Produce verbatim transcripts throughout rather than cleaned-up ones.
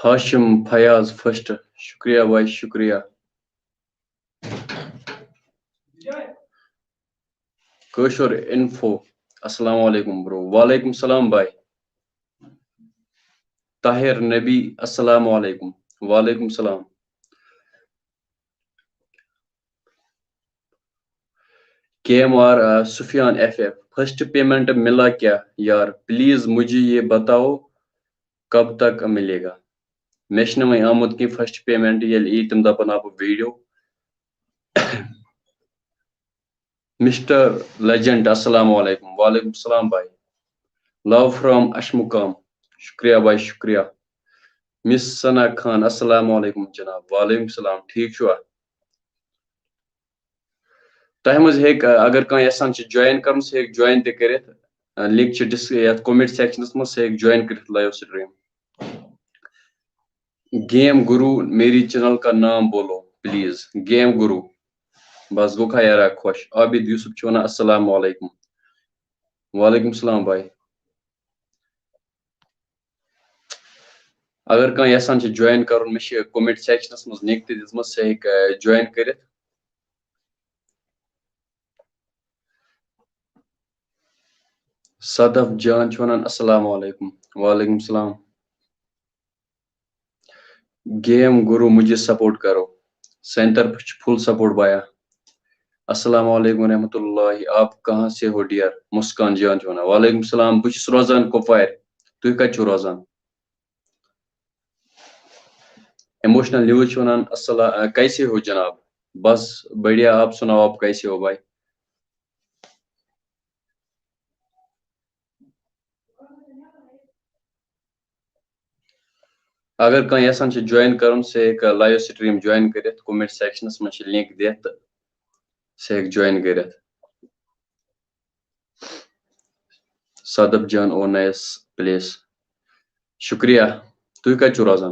ہاشم Fayaz first, شکریہ بھائی، شکریہ۔ کٲشُر انفو، السلام علیکم برو۔ وعلیکم السلام بھائی۔ طاہر نبی، السلام علیکم۔ وعلیکم السلام۔ کے ایم آر، آ، سفیان ایف ایف، فرسٹ پیمنٹ ملا کیا یار؟ پلیز مجھے یہ بتاؤ کب تک ملے گا؟ مےٚ چھُنہٕ وۄنۍ آمُت کینٛہہ فرسٹ پیمنٹ، ییٚلہِ یی تِم دَپَن ہا بہٕ ویٖڈیو۔ مسٹر لیجنڈ، السلام علیکم۔ وعلیکم السلام بھائی۔ لو فرام اشمقام، شکریہ بھائی، شکریہ۔ مس ثنا خان، السلام علیکم جناب۔ وعلیکم السلام، ٹھیک چھُوا؟ تۄہہِ منٛز ہیٚکہِ، اگر کانٛہہ یژھان چھُ جوین کرُن، سُہ ہیٚکہِ جوین تہِ کٔرِتھ۔ لنک چھِ ڈس-، یتھ کمنٹ سیکشنس منٛز، سُہ ہیٚکہِ جوین کٔرِتھ لایو سٹریم۔ گیم گرو میری چینل کا نام بولو پلیز۔ گیم گرو۔ بس گوٚو کھا یارا خۄش۔ عابد یوسف چھُ ونان السلام علیکم۔ وعلیکم السلام بھائی۔ اگر کانٛہہ یژھان چھُ جوین کرُن، مےٚ چھِ کمنٹ سیکشنس منٛز لنک تہِ دِژمٕژ، سُہ ہیٚکہِ، آ، جوین کٔرِتھ۔ صدف جان چھُ ونان السلام علیکم۔ وعلیکم السلام۔ گیم گرو مجھے سپورٹ کرو۔ سانہِ طرفہٕ چھُ فل سپورٹ بایا۔ السلام علیکم ورحمۃ اللہ، آپ کہاں سے ہو ڈیئر؟ مسکان جان چھُ ونان۔ وعلیکم السلام، بہٕ چھُس روزان کۄپوارِ۔ تُہۍ کتہِ چھِو روزان؟ ایموشنل نیوز چھُ ونان، السلام، کیسے ہو جناب؟ بس بڑھیا، آپ سناؤ، آپ کیسے ہو بھائی؟ اگر کانٛہہ یژھان چھُ جوین کرُن، سُہ ہیٚکہِ لایو سٹریم جوین کٔرِتھ، کمنٹ سیکشنس منٛز چھِ لنک دِتھ تہٕ سُہ ہیٚکہِ جوین کٔرِتھ۔ صدف جان او نایس پلیس، شکریہ۔ تُہۍ کتہِ چھِو روزان؟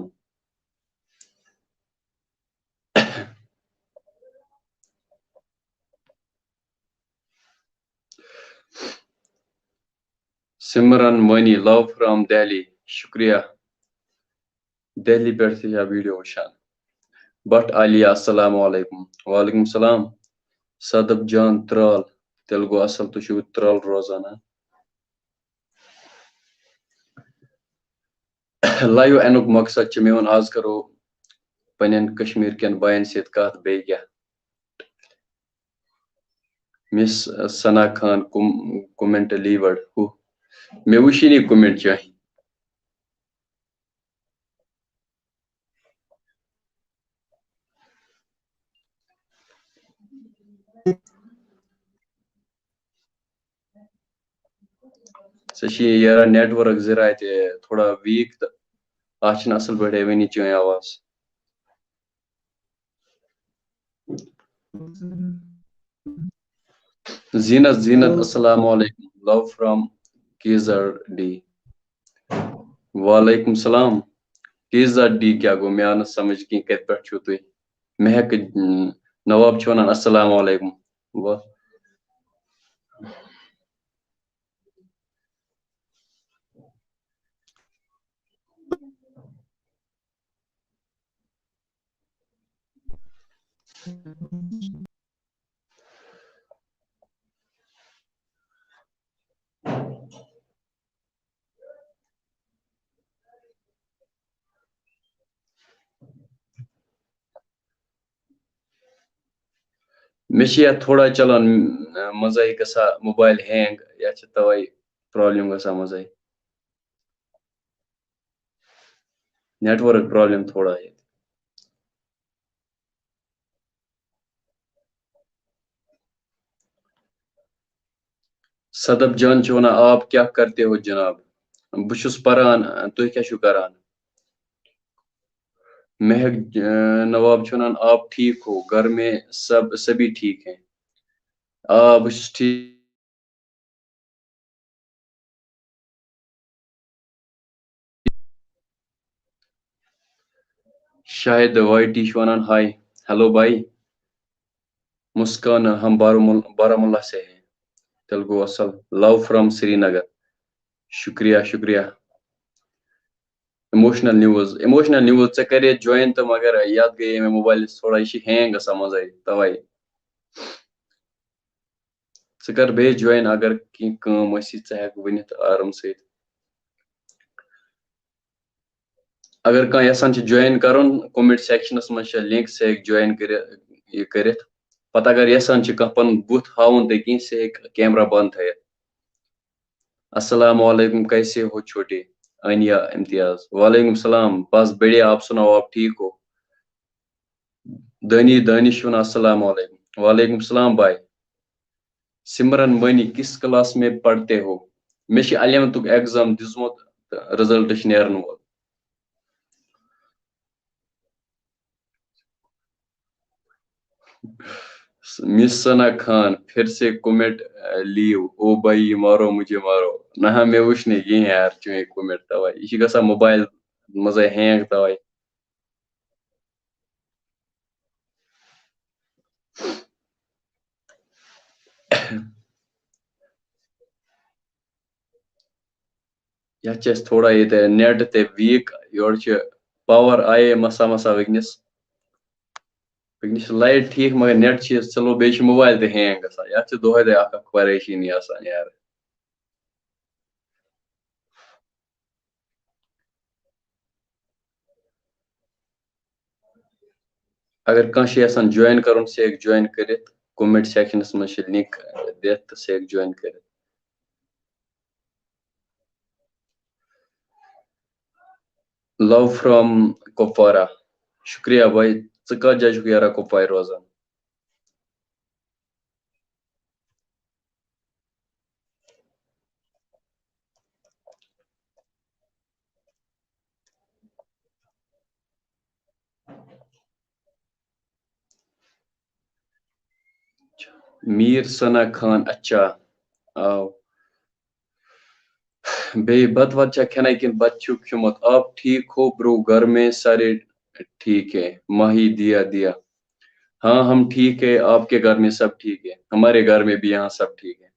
سمرن وانی، love from Delhi، شکریہ۔ دہلی پٮ۪ٹھ تہِ چھا ویڈیو وٕچھان؟ بٹ عالیہ، السلام علیکم۔ وعلیکم السلام۔ صدف جان ترال، تیٚلہِ گوٚو اصل، تُہۍ چھِو ترال روزان، ہا؟ لایو انُک مقصد چھُ میون، آز کرو پننٮ۪ن کشمیر کٮ۪ن باین سۭتۍ کتھ، بیٚیہِ کیٛاہ۔ مس ثنا خان، کم-، کمنٹ لیور، ہُہ، مےٚ وٕچھِی نہٕ یہِ کمنٹ چٲنۍ۔ سُہ چھِ یہِ یارا نیٹ ورک ذرا تہِ تھوڑا ویٖک تہٕ اَتھ چھِنہٕ اَصٕل پٲٹھۍ یِوٲنی چٲنۍ آواز۔ زینت، زینت، السلام علیکم، love from K Z D۔ وعلیکم السلام۔ K Z D کیٛاہ گوٚو؟ مےٚ آو نہٕ سمجھ کینٛہہ، کَتہِ پٮ۪ٹھ چھِو تُہۍ؟ مےٚ ہیٚکہٕ، نواب چھُ وَنان السلام علیکم۔ وَ-، مےٚ چھِ یَتھ تھوڑا چلان، م-، منٛزَے گژھان موبایِل ہینگ، یَتھ چھِ تَوَے پرابلم گژھان منٛزَے۔ نیٹورک پرابلم تھوڑا ییٚتہِ۔ صدف جان چھِ وَنان، "آپ کیا کرتے ہو جناب؟" بہٕ چھُس پَران، تُہۍ کیٛاہ چھِو کَران؟ مہک، اہ، نواب چھُ وَنان، "آپ ٹھیک ہو؟ گھر میں سب، سبھی ٹھیک ہیں؟" آ، بہٕ چھُس ٹھیٖک۔ شاہد واے ٹی چھُ وَنان، "ہاے، ہیلو بھائی، مسکان، ہم بارامول-، بارامولہ سے ہیں۔" تیٚلہِ گوٚو اَصٕل۔ Love from Srinagar. شُکریہ، شُکریہ۔ Emotional news، emotional news، ژےٚ کَرے join تہٕ مگر یَتھ گٔیے مےٚ موبایلَس تھوڑا، یہِ چھِ ہینگ گژھان منٛزَے، تَوَے۔ ژٕ کر بیٚیہِ join، اگر کینٛہہ کٲم ٲسی، ژٕ ہٮ۪کھ ؤنِتھ آرام سۭتۍ۔ اگر کانٛہہ یژھان چھُ join کرُن، comment sectionس منٛز چھےٚ link، سُہ ہیٚکہِ join کٔرِتھ، یہِ کٔرِتھ۔ پتہٕ اگر یژھان چھُ کانٛہہ پنُن بُتھ ہاوُن تہٕ کینٛہہ، سُہ ہیٚکہِ camera بنٛد تھٲیِتھ۔ السلام علیکم، کیسے ہو چھوٹے؟ انیا امتیاز، وعلیکم السلام، بس بڑھیا، آپ سناؤ، آپ ٹھیک ہو؟ دانی دانش چھُ وَنان، "السلام علیکم۔" وعلیکم السلام بھائی۔ سمرن مانی، کس کلاس میں پڑھتے ہو؟ مےٚ چھِ eleventhُک exam دیُتمُت تہٕ result چھُ نیرن وول۔ مس ثنا خان، پھر سے comment، اہ، لیو، او بھائی مارو مجھے مارو۔ نہ، مےٚ وٕچھ نہٕ کِہیٖنۍ یار چٲنۍ comment، تَوَے۔ یہِ چھِ گژھان موبایل منٛزَے hang، تَوَے۔ یتھ چھِ اَسہِ تھوڑا ییٚتہِ net تہِ weak، یورٕ چھِ power آیے مسا مسا وٕنکیٚنس۔ وٕنکیٚنس چھِ light ٹھیٖک، مگر net چھِ slow، بیٚیہِ چھِ موبایل تہِ hang گژھان۔ یتھ چھِ دۄہے دۄہے اکھ اکھ پریشٲنی آسان یارٕ۔ اگر کانٛہہ چھُ یژھان join کرُن، سُہ ہیٚکہِ join کٔرِتھ۔ Comment sectionس منٛز چھِ link دِتھ تہٕ سُہ ہیٚکہِ join کٔرِتھ۔ Love from Kupwara. شُکریہ بھائی، ژٕ کتھ جایہِ چھُکھ یارا کپوارِ روزان؟ میٖر ثنا خان، اچھا، آو۔ بیٚیہِ بَتہٕ وَتہٕ چھا کھٮ۪نَے کِنہٕ بَتہٕ چھُکھ کھیوٚمُت؟ آپ ٹھیک ہو برو، گھر میں سارے ٹھیک ہے؟ ماہی دیا دیا۔ ہاں، ہم ٹھیک ہے، آپ کے گھر میں سب ٹھیک ہے؟ ہمارے گھر میں بھی یہاں سب ٹھیک ہے۔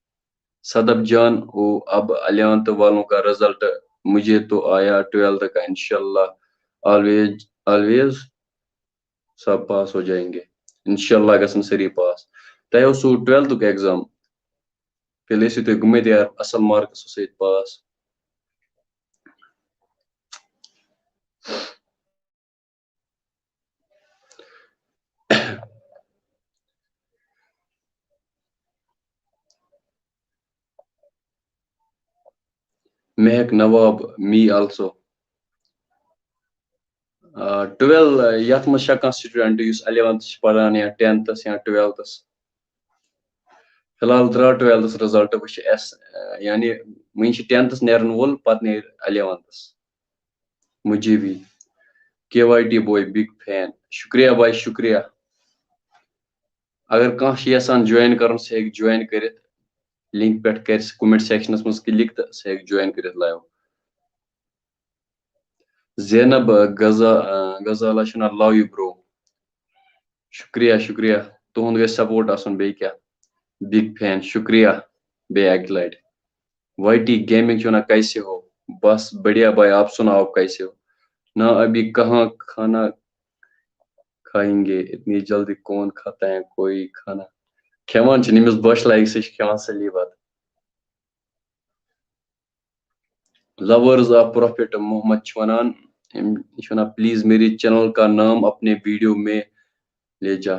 صدف جان، وہ اب الیونتھ والوں کا رزلٹ، مجھے تو آیا ٹویلتھ کا، انشاءاللہ آلویز، آلویز سب پاس ہو جائیں گے، انشاءاللہ گژھن سٲری پاس۔ تۄہہِ اوسوُ ٹویلتھُک ایگزام، تیٚلہِ ٲسِو تُہۍ گٔمٕتۍ یار اَصٕل مارکسو سۭتۍ پاس۔ مہک نواب، me also۔ آ، ٹویلو، یَتھ منٛز چھا کانٛہہ سٹوڈنٹ یُس الیونتھ چھُ پران یا ٹینتھس یا ٹویلتھس؟ فی الحال درٛاو ٹویلتھس رزلٹ، وۄنۍ چھِ اَسہِ، آ، یعنی وۄنۍ چھِ ٹینتھس نیرن وول، پتہٕ نیرِ الیونتھس۔ مجھے بھی۔ کے وائی ٹی بوائے، بگ فین۔ شکریہ بھائی، شکریہ۔ اگر کانٛہہ چھُ یژھان جوین کرُن، سُہ ہیٚکہِ جوین کٔرِتھ۔ لنک پٮ۪ٹھ کرِ سُہ کمنٹ سیکشنس منٛز کلک تہٕ سُہ ہیٚکہِ جوین کٔرِتھ لایو۔ زینب غزا-، غزالہ چھُ وَنان، love you bro۔ شُکریہ، شُکریہ۔ تُہُنٛد گژھِ سپورٹ آسُن، بیٚیہِ کیٛاہ۔ بگ فین، شُکریہ بیٚیہِ اَکہِ لَٹہِ۔ وائی ٹی گیمنگ چھُ وَنان، کیسے ہو؟ بس بڑھیا بھائی، آپ سناؤ، آپ کیسے ہو؟ نا ابھی کہاں کھانا کھائیں گے، اتنی جلدی کون کھاتا ہے کوئی کھانا؟ کھٮ۪وان چھِنہٕ، ییٚمِس بۄچھِ لگہِ، سُہ چھُ کھٮ۪وان سُلی بَتہٕ۔ لورز آف پروفیٹ محمد چھُ وَنان، أمۍ چھُ وَنان، پلیز میرے چینل کا نام اپنے ویڈیو میں لے جا۔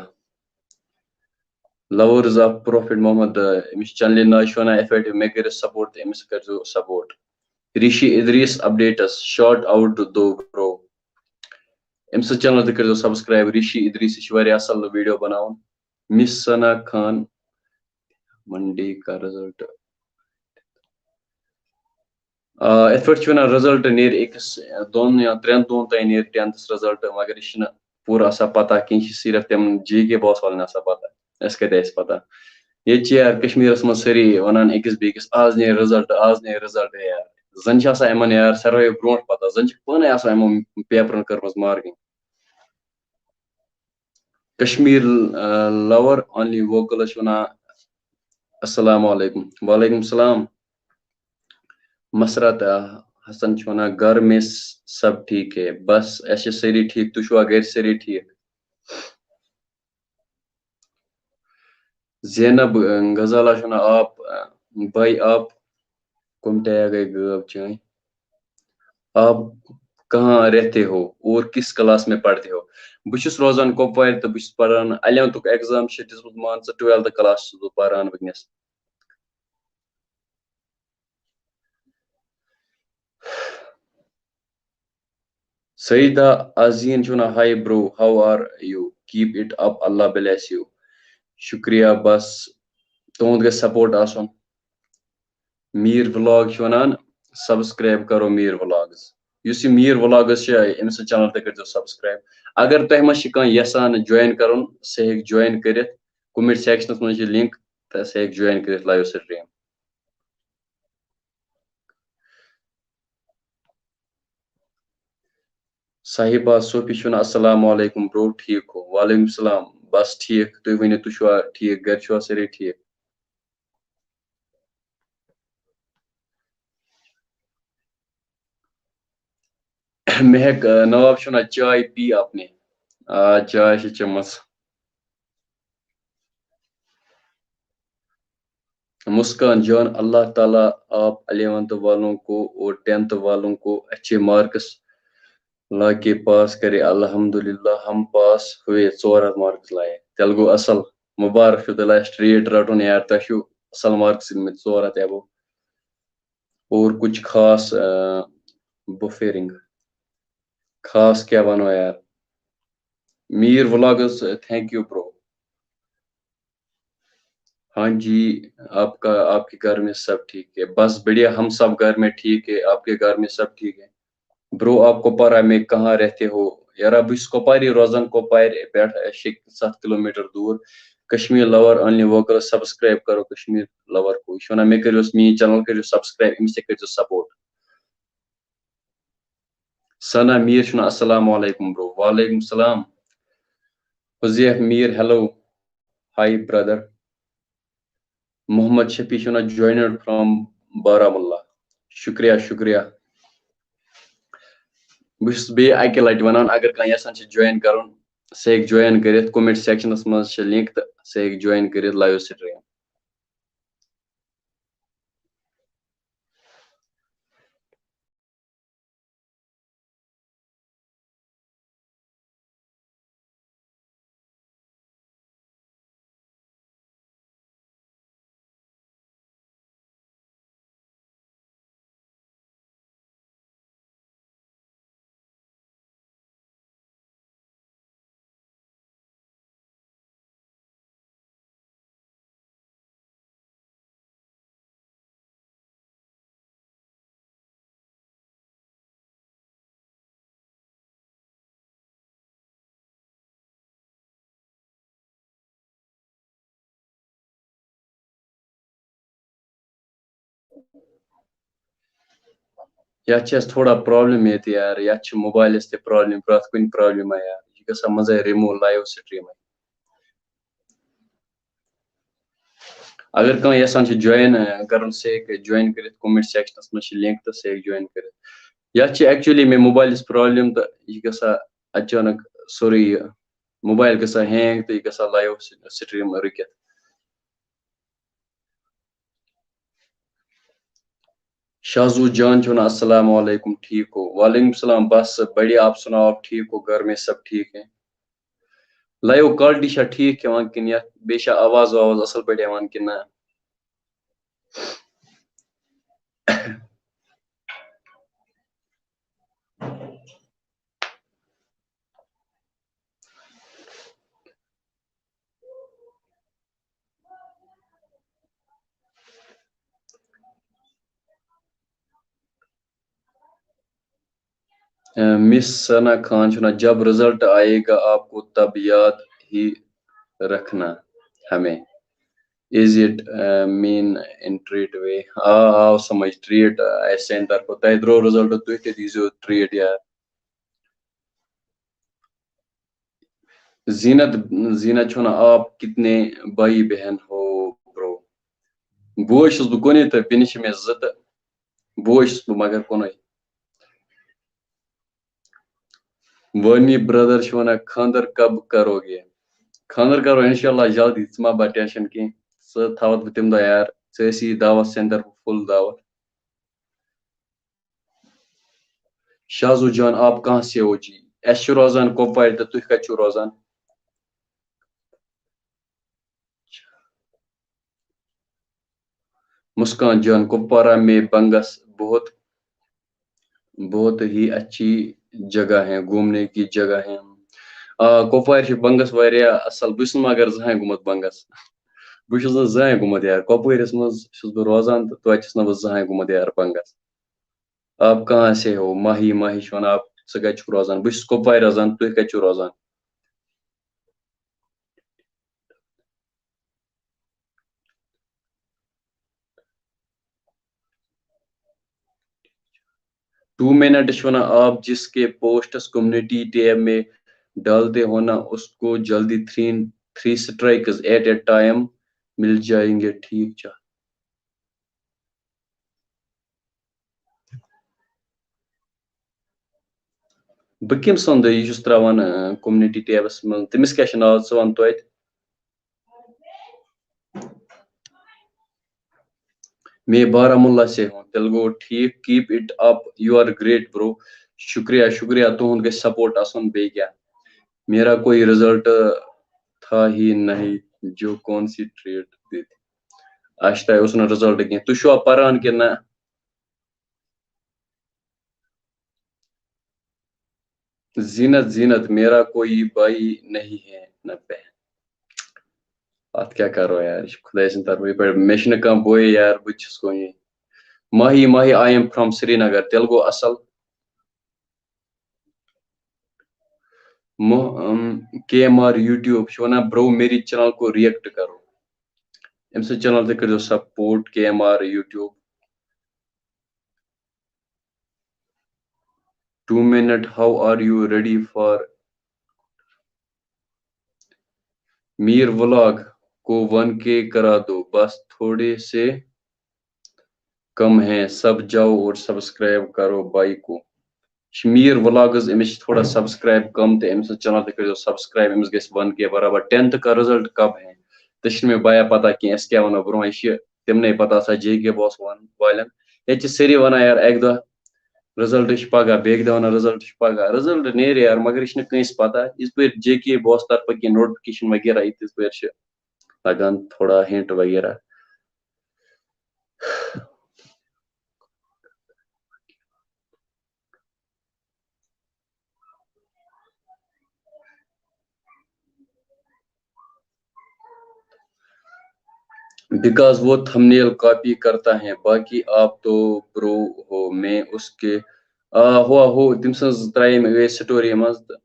Lovers of Prophet Muhammad, أمِس channel ناو چھُ وَنان یِتھ پٲٹھۍ، مےٚ کٔرِو support تہٕ أمِس کٔرۍزیو support. Rishi Idris updates, shout out to bro. أمۍ سٕنٛز channel تہِ کٔرۍزیو subscribe. Rishi Idris، یہِ چھُ واریاہ اَصٕل video بَناوان. Miss Sana Khan, Monday کا result. آ، یِتھ پٲٹھۍ چھِ وَنان، result نیرِ أکِس، دۄن یا ترٛٮ۪ن دۄہَن تام نیرِ tenth result، مگر یہِ چھِنہٕ پوٗرٕ آسان پَتہ کینٛہہ، یہِ چھِ صرف تِمَن جے کے باس والٮ۪ن آسان پَتہ، اَسہِ کَتہِ آسہِ پَتہ؟ ییٚتہِ چھِ یار کشمیٖرَس منٛز سٲری وَنان أکِس بیٚکِس، "آز نیرِ result، آز نیرِ result"، یار۔ زَن چھِ آسان یِمَن یار ساروِیو برونٛٹھ پَتہ، زَن چھِ پانَے آسان یِمو paperن کٔرمٕژ marking۔ کشمیر، آ، lover only vocals چھِ وَنان، "السلام علیکم۔" وعلیکم السلام۔ مسرت، آ، حسن چھِ وَنان، "گھر میں سب ٹھیک ہے؟" بس، اَسہِ چھِ سٲری ٹھیٖک۔ تُہۍ چھِوا گَرِ سٲری ٹھیٖک؟ زینب، آ، غزالہ چھِ وَنان، "آپ، آ، بھائی آپ کُمٹے گٔے گٲو چٲنۍ؟ آپ کہاں رہتے ہو اور کس class میں پڑھتے ہو؟" بہٕ چھُس روزان کۄپوارِ تہٕ بہٕ چھُس پَران eleventhُک exam چھُ دیُتمُت، مان ژٕ twelfth class چھُس بہٕ پَران وٕنکیٚنَس۔ سعیدہ عزیٖن چھُ وَنان، "Hi bro, how are you? Keep it up, Allah bless you." شُکریہ، بس تُہُنٛد گژھِ support آسُن۔ میٖر vlog چھُ وَنان، "subscribe کرو میٖر vlogs۔" یُس یہِ میٖر vlogs چھِ، أمۍ سٕنٛز channel تہِ کٔرۍزیو subscribe۔ اگر تۄہہِ منٛز چھِ کانٛہہ یَژھان join کَرُن، سُہ ہیٚکہِ join کٔرِتھ۔ Comment sectionس منٛز چھِ link، تہٕ سُہ ہیٚکہِ join کٔرِتھ live stream۔ صاحبہ صوفی چھُ وَنان، "السلام علیکم bro، ٹھیٖک ہو؟" وعلیکم السلام، بس ٹھیٖک، تُہۍ ؤنِو، تُہۍ چھِوا ٹھیٖک، گرِ چھِوا سٲری ٹھیٖک؟ مہک، آ، نواب چھُ وَنان، "چائے پی آپ نے؟" آ، چاے چھِ چٔمٕژ۔ مسکان جان، اللہ تعالیٰ آپ الیونتھ والوں کو اور ٹینتھ والوں کو اچھے مارکس لا کے پاس کرے۔ الحمدللہ، ہم پاس ہوئے، ژور ہتھ مارکس لایے۔ تیٚلہِ گوٚو اصل، مبارک چھُ تیٚلہِ، straight رٹُن یار، تۄہہِ چھُو اصل مارکس أنمٕتۍ، ژور ہتھ above۔ اور کچھ خاص، آ، بہٕ پھیرنگ۔ خاص کیٛاہ وَنو یار؟ Mir vlogs، thank you bro۔ ہاں جی، آپ کا، آپ کے گھر میں سب ٹھیک ہے؟ بس بڑھیا، ہم سب گھر میں ٹھیک ہے، آپ کے گھر میں سب ٹھیک ہے؟ Bro، آپ کپوارہ میں کہاں رہتے ہو؟ یارا، بہٕ چھُس کۄپوارِ روزان، کۄپوارِ پٮ۪ٹھ شےٚ ستھ کلوٗمیٖٹر دوٗر۔ Kashmir lover only vocals، subscribe کرو کشمیر lover کو۔ یہِ چھُ وَنان، مےٚ کٔرِو، میٛٲنۍ channel کٔرِو subscribe، أمِس تہِ کٔرِو support۔ ثنا میٖر چھُ وَنان، السلام علیکم bro۔ وعلیکم السلام۔ Huzaif Mir, hello۔ Hi brother۔ Mohammad Shafi چھُ وَنان، joined from بارہمولہ۔ شُکریہ، شُکریہ۔ بہٕ چھُس بیٚیہِ اَکہِ لَٹہِ وَنان، اگر کانٛہہ یَژھان چھُ join کَرُن، سُہ ہیٚکہِ join کٔرِتھ۔ Comment sectionس منٛز چھِ link تہٕ سُہ ہیٚکہِ join کٔرِتھ live stream۔ یتھ چھِ اَسہِ تھوڑا problem ییٚتہِ یار، یتھ چھِ موبایلَس تہِ problem، پرٛٮ۪تھ کُنہِ problem یار، یہِ چھِ گژھان منٛزَے remove live stream۔ اگر کانٛہہ یژھان چھُ join، اَ، کَرُن، سُہ ہیٚکہِ join کٔرِتھ، comment sectionس منٛز چھِ link تہٕ سُہ ہیٚکہِ join کٔرِتھ۔ یتھ چھِ actually مےٚ موبایلَس problem تہٕ یہِ چھِ گژھان اچانک سورُے یہِ موبایل گژھان hang تہٕ یہِ گژھان live stream رُکِتھ۔ شازو جان چھُ وَنان، السلام علیکم، ٹھیک ہو؟ وعلیکم السلام، بس بڑھیا، آپ سناؤ، آپ ٹھیک ہو؟ گھر میں سب ٹھیک ہے؟ لایِو کالٹی چھا ٹھیٖک یِوان کِنہٕ یَتھ بیٚیہِ چھا آواز واواز اَصٕل پٲٹھۍ یِوان کِنہٕ نہ؟ مس ثنا خان چھُ وَنان، "جب رزلٹ آئے گا آپ کو تب یاد ہی رکھنا ہمیں، is it mean in treat way؟" آ، آو سمجھ، ٹریٹ آسہِ سانہِ طرفہٕ۔ تۄہہِ درٛاو رزلٹ، تُہۍ تہِ دیٖزیو ٹریٹ یار۔ زینت، زینت چھُ وَنان، "آپ کتنے بھائی بہن ہو برو؟" بوے چھُس بہٕ کُنُے تہٕ بیٚنہِ چھِ مےٚ زٕ تہٕ بوے چھُس بہٕ مگر کُنُے۔ وانی برادر چھُ وَنان، "خانٛدر کب کروگے؟" خانٛدر کرو انشاءاللہ جلدی، ژٕ مہ بر ٹینشن کینٛہہ، ژٕ تھاوَتھ بہٕ تَمہِ دۄہ یار، ژٕ ٲسی دعوت سینٹر فُل دعوت۔ شازو جان، آپ کہاں سے ہو جی؟ أسۍ چھِ روزان کۄپوارِ تہٕ تُہۍ کَتہِ چھِو روزان؟ مسکان جان، کپوارہ میں بنگس بہت، بہت ہی اچھی جگہ ہے، گھومنے کی جگہ ہے۔ آ، کپوارِ چھِ بنگس واریاہ اصل۔ بہٕ چھُس نہٕ مگر زٕہٕنۍ گوٚمُت بنگس۔ بہٕ چھُس نہٕ زٕہٕنۍ گوٚمُت یار۔ کۄپوٲرِس منٛز چھُس بہٕ روزان تہٕ توتہِ چھُس نہٕ بہٕ زٕہٕنۍ گوٚمُت یار بنگس۔ آپ کہاں سے ہو؟ ماہی، ماہی چھُ وَنان، آپ، ژٕ کَتہِ چھُکھ روزان؟ بہٕ چھُس کۄپوارِ روزان، تُہۍ کَتہِ چھِو روزان؟ ٹو منٹ چھُ وَنان، آپ جس کے پوسٹس کمیونٹی ٹیب میں ڈالتے ہو نا، اس کو جلدی three, three strikes at a time مل جائیں گے، ٹھیک چھا؟ بہٕ کٔمۍ سُنٛد یہِ چھُس ترٛاوان، آ، کمیونٹی ٹیبس منٛز؟ تٔمِس کیٛاہ چھُ ناو؟ ژٕ وَن توتہِ۔ میں بارہمولہ سے ہوں۔ تیٚلہِ گوٚو ٹھیٖک۔ Keep it up, you are great, bro. شُکریہ، شُکریہ۔ تُہُنٛد گژھِ سپورٹ آسُن، بیٚیہِ کیٛاہ؟ میرا کوئی رزلٹ تھا ہی نہیں، جو کون سی ٹریٹ دیتی؟ اچھا، تۄہہِ اوس نہٕ رزلٹ کینٛہہ۔ تُہۍ چھِوا پران کِنہٕ نہ؟ زینت، زینت، میرا کوئی بھائی نہیں ہے نہ بہن۔ اتھ کیٛاہ کرو یار، یہِ چھُ خۄداے سٕنٛدِ طرفہٕ۔ یہِ پٲٹھۍ مےٚ چھُنہٕ کانٛہہ بوے یار، بہٕ تہِ چھُس کُنی۔ ماہی، ماہی، I am from سرینگر۔ تیٚلہِ گوٚو اصل۔ مو-، ام، کے ایم آر یوٗٹیوب چھُ وَنان، برو، میری چینل کو ریئیکٹ کرو۔ أمۍ سٕنٛز چینل تہِ کٔرۍزیو support, K M R YouTube. Two minute, how are you ready for میر ولاگ کو ون کے کرا دو، بس تھوڑے سے کم ہیں، سب جاؤ اور سبسکرائب کرو بھائی کو۔ چھِ میر ولاگز، أمِس چھِ تھوڑا سبسکرائب کم تہٕ أمۍ سٕنٛز چینل تہِ کٔرۍزیو سبسکرائب، أمِس گژھِ ون کے برابر۔ ٹینتھ کا رزلٹ کب ہے؟ تہِ چھِنہٕ مےٚ بایا پتہ کینٛہہ، أسۍ کیٛاہ وَنو برونٛہہ، یہِ چھِ تِمنٕے پتہ آسان جے کے باس وَن-، والٮ۪ن۔ ییٚتہِ چھِ سٲری وَنان یار اَکہِ دۄہ رزلٹ چھُ پگاہ، بیٚکہِ دۄہ وَنان رزلٹ چھُ پگاہ۔ رزلٹ نیرِ یار، مگر یہِ چھِنہٕ کٲنٛسہِ پتہ۔ یِتھ پٲٹھۍ جے کے باس طرفہٕ کینٛہہ نوٹیفکیشن وغیرہ یِتھ، یِتھ پٲٹھۍ چھِ لگان تھوڑا ہنٹ وغیرہ۔ Because وہ تھمنیل کاپی کرتا ہے، باقی آپ تو برو ہو، میں اس کے، آ، ہوا ہو، تٔمۍ سٕنٛز ترٛایے مےٚ أتھۍ سٹوری منٛز تہٕ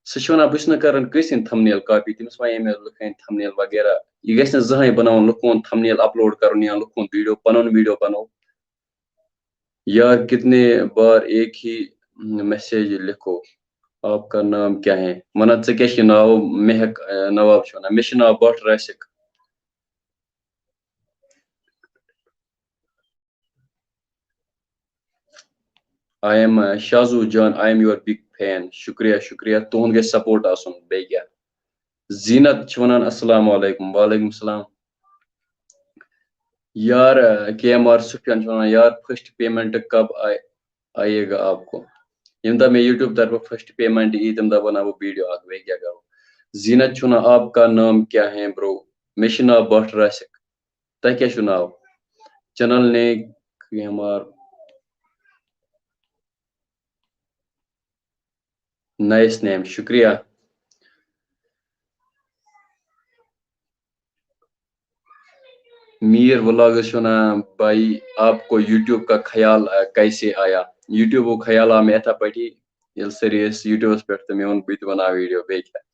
سُہ چھُ وَنان، بہٕ چھُس نہٕ کران کٲنٛسہِ ہٕنٛدۍ تھمنیل کاپی، تٔمِس وَنے مےٚ لُکھ ہٕنٛدۍ تھمنیل وغیرہ، یہِ گژھِ نہٕ زٕہٕنۍ بَناوُن لُکن ہُنٛد تھمنیل اپلوڈ کرُن یا لُکن ہُنٛد ویڈیو، پَنُن ویڈیو بَناو۔ یار کتنے بار ایک ہی میسج لکھو، آپ کا نام کیا ہے؟ وَنان، ژےٚ کیٛاہ چھُے ناو؟ مےٚ ہیٚکھ، آ، نواب چھُ وَنان، مےٚ چھُ ناو Bhat Rasik. I am, uh, شازو جان، I am your big fan. شُکریہ، شُکریہ۔ تُہُنٛد گژھِ سپورٹ آسُن، بیٚیہِ کیٛاہ۔ زینت چھِ وَنان، السلام علیکم۔ وعلیکم السلام۔ یار، آ، کے ایم آر سفیان چھُ وَنان، یار، فرسٹ پیمنٹ کب آئے، آئے گا آپ کو؟ ییٚمہِ دۄہ مےٚ یوٗٹیوب طرفہٕ فرسٹ پیمنٹ یی، تَمہِ دۄہ بَناوٕ بہٕ ویٖڈیو اکھ، بیٚیہِ کیٛاہ کَرو؟ زینت چھُ ناو، آپ کا نام کیا ہے برو؟ مےٚ چھُ ناو بٹ راسک۔ تۄہہِ کیٛاہ چھُو ناو؟ چینل نے کینٛہہ مار نایس نیم، شُکریہ۔ میٖر ولاگس چھُ وَنان، بھائی، آپ کو یوٹیوب کا خیال، آ، کیسے آیا؟ یوٹیوبُک خیال آو مےٚ یِتھے پٲٹھی، ییٚلہِ سٲری ٲسۍ یوٹیوبس پٮ۪ٹھ تہٕ مےٚ ووٚن، بہٕ تہِ بناو ویڈیو، بیٚیہِ کیٛاہ۔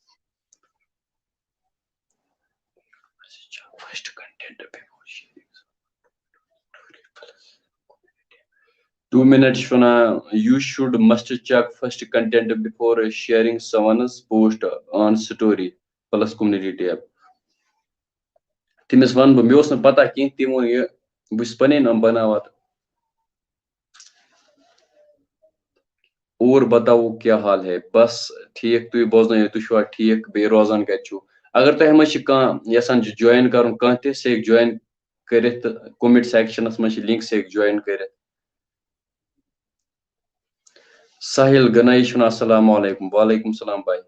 Two minutes چھُ وَنان، you should must check first content before sharing someone's post on story plus community tab۔ تٔمِس وَنہٕ بہٕ، مےٚ اوس نہٕ پَتہ کینٛہہ، تٔمۍ ووٚن یہِ، بہٕ چھُس پَنٕنۍ یِم بَناوان تہٕ۔ اور بتاؤ کیا حال ہے؟ بس ٹھیٖک، تُہۍ بوزنٲیِو، تُہۍ چھِوا ٹھیٖک؟ بیٚیہِ روزان کَتہِ چھِو؟ اگر تۄہہِ منٛز چھِ کانٛہہ یَژھان چھِ جویِن کَرُن، کانٛہہ تہِ، سُہ ہیٚکہِ جویِن کٔرِتھ تہٕ کومنٹ سیکشنَس منٛز چھِ لِنک، سُہ ہیٚکہِ جویِن کٔرِتھ۔ ساحل گنایی چھُ وَنان، السلام علیکم۔ وعلیکم السلام بھائی۔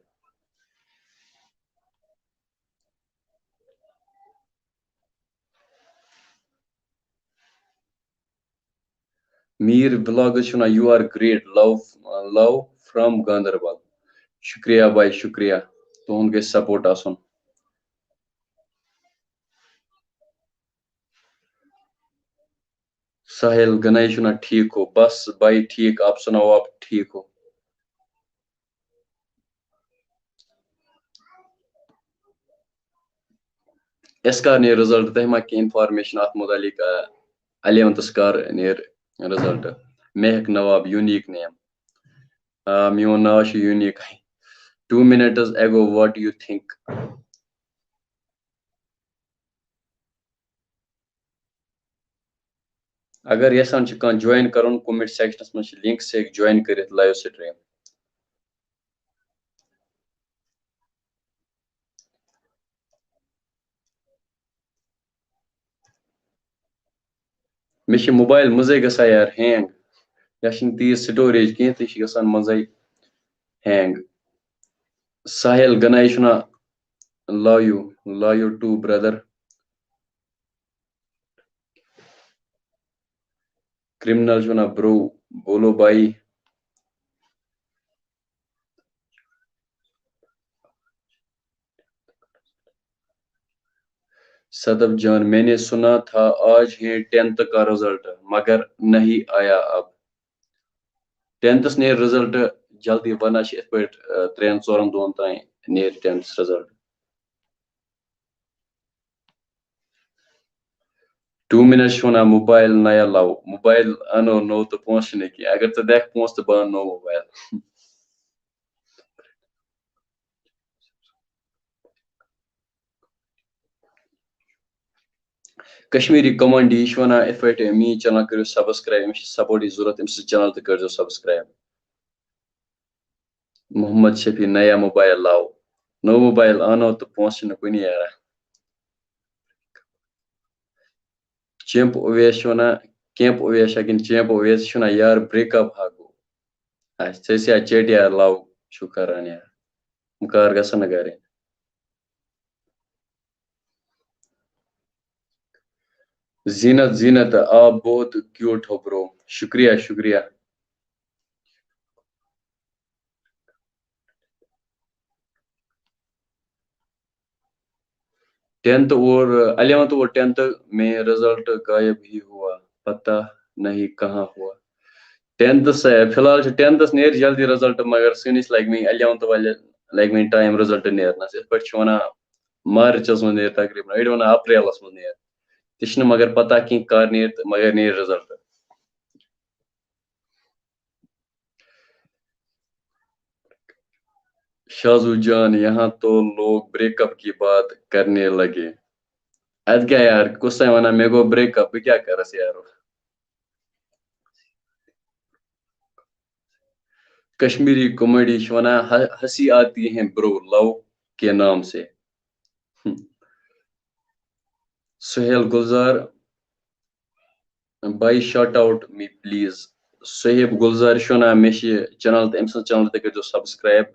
میٖر ولاگس چھُ وَنان، you are great, love, love from Ganderbal. شُکریہ بھائی، شُکریہ، تُہُنٛد گژھِ سپورٹ آسُن۔ ساحل گنایی چھُ وَنان، ٹھیٖک ہو؟ بس بھائی ٹھیٖک، آپ سناؤ، آپ ٹھیٖک ہو؟ اَسہِ کر نیرِ رِزلٹ؟ تۄہہِ ما کینٛہہ انفارمیشن اتھ مُتعلق، آ، الیونتھس کر نیرِ رِزلٹ؟ مہک نواب، یوٗنیٖک نیم۔ آ، میون ناو چھُ unique. Two minutes ago, what do you think? اگر یژھان چھِ کانٛہہ جویِن کرُن، کومنٹ سیکشنس منٛز چھِ لِنک، سُہ ہیٚکہِ جویِن کٔرِتھ لایِو سٹریٖم۔ مےٚ چھِ موبایل منٛزٕے گژھان یار ہینگ، یا چھِنہٕ تیٖژ سٹوریج کینٛہہ، تہٕ یہِ چھِ گژھان منٛزٕے ہینگ۔ ساحل گنایی چھُ وَنان، love you, love you too brother۔ Criminal چھُ وَنان، bro, بولو بھائی۔ صدف جان، میں نے سنا تھا آج ہے ٹینتھ کا رزلٹ، مگر نہیں آیا اب۔ ٹینتھس نیرِ رزلٹ جلدی، ونان چھِ یِتھ پٲٹھۍ، آ، ترٛٮ۪ن ژورن دۄہن تام نیرِ ٹینتھس رزلٹ۔ Two minutes چھُ وَنان، موبایل نیا لاو، موبایل اَنو نوٚو تہٕ پونٛسہٕ چھِنہٕ کینٛہہ۔ اگر ژٕ دِکھ پونٛسہٕ تہٕ بہٕ اَنہٕ نوٚو موبایل۔ کشمیری کمانڈی، یہِ چھُ وَنان یِتھ پٲٹھۍ، میٛٲنۍ چینل کٔرِو سبسکرایب، أمِس چھِ سپورٹٕچ ضروٗرت، أمۍ سٕنٛز چینل تہِ کٔرۍزیو سبسکرایب۔ محمد شفیع، نیا موبایل لاو، نوٚو موبایل اَنو تہٕ پونٛسہٕ چھِنہٕ کُنی یارا۔ چیمپ اویس چھُ وَنان، کیمپ اویس چھا کِنہٕ چیمپ اویس چھُ وَنان، یار، بریک اپ ہا گوٚو۔ اچھا، ژےٚ ٲسۍ یا چیٹ یار لاو چھُو کران یار، بہٕ کار گژھن نہٕ گرے۔ زینت، زینت، آپ بہت کیوٹ ہو برو۔ شکریہ، شکریہ۔ ٹینتھ اور الیونتھ اور ٹینتھ میں رزلٹ غائب ہی ہوا، پتہ نہیں کہاں ہوا۔ ٹینتھس، فی الحال چھُ ٹینتھس نیرِ جلدی رزلٹ، مگر سٲنِس لگہِ وۄنۍ الیونتھ والٮ۪ن لگہِ وۄنۍ ٹایم رزلٹ نیرنس۔ یِتھ پٲٹھۍ چھِ ونان مارچس منٛز نیرِ تقریباً، أڑۍ ونان اپریلس منٛز نیرِ۔ تہِ چھِنہٕ مگر پتہ کینٛہہ کر نیرِ تہٕ مگر نیرِ رزلٹ۔ شازو جان، یہاں تو لوگ بریک اپ کی بات کرنے لگے۔ ادٕ کیٛاہ یار، کُس تام ونان مےٚ گوٚو بریک اپ، بہٕ کیٛاہ کرس یارو؟ کشمیری کامیڈی چھِ ونان، ہ-، ہنسی آتی ہے برو لو کے نام سے۔ سہیل گلزار، بھائی، shout out me please۔ Suhaib گلزار چھُ وَنان، مےٚ چھِ چینل تہٕ أمۍ سٕنٛز چینل تہِ کٔرۍزیو سبسکرایب۔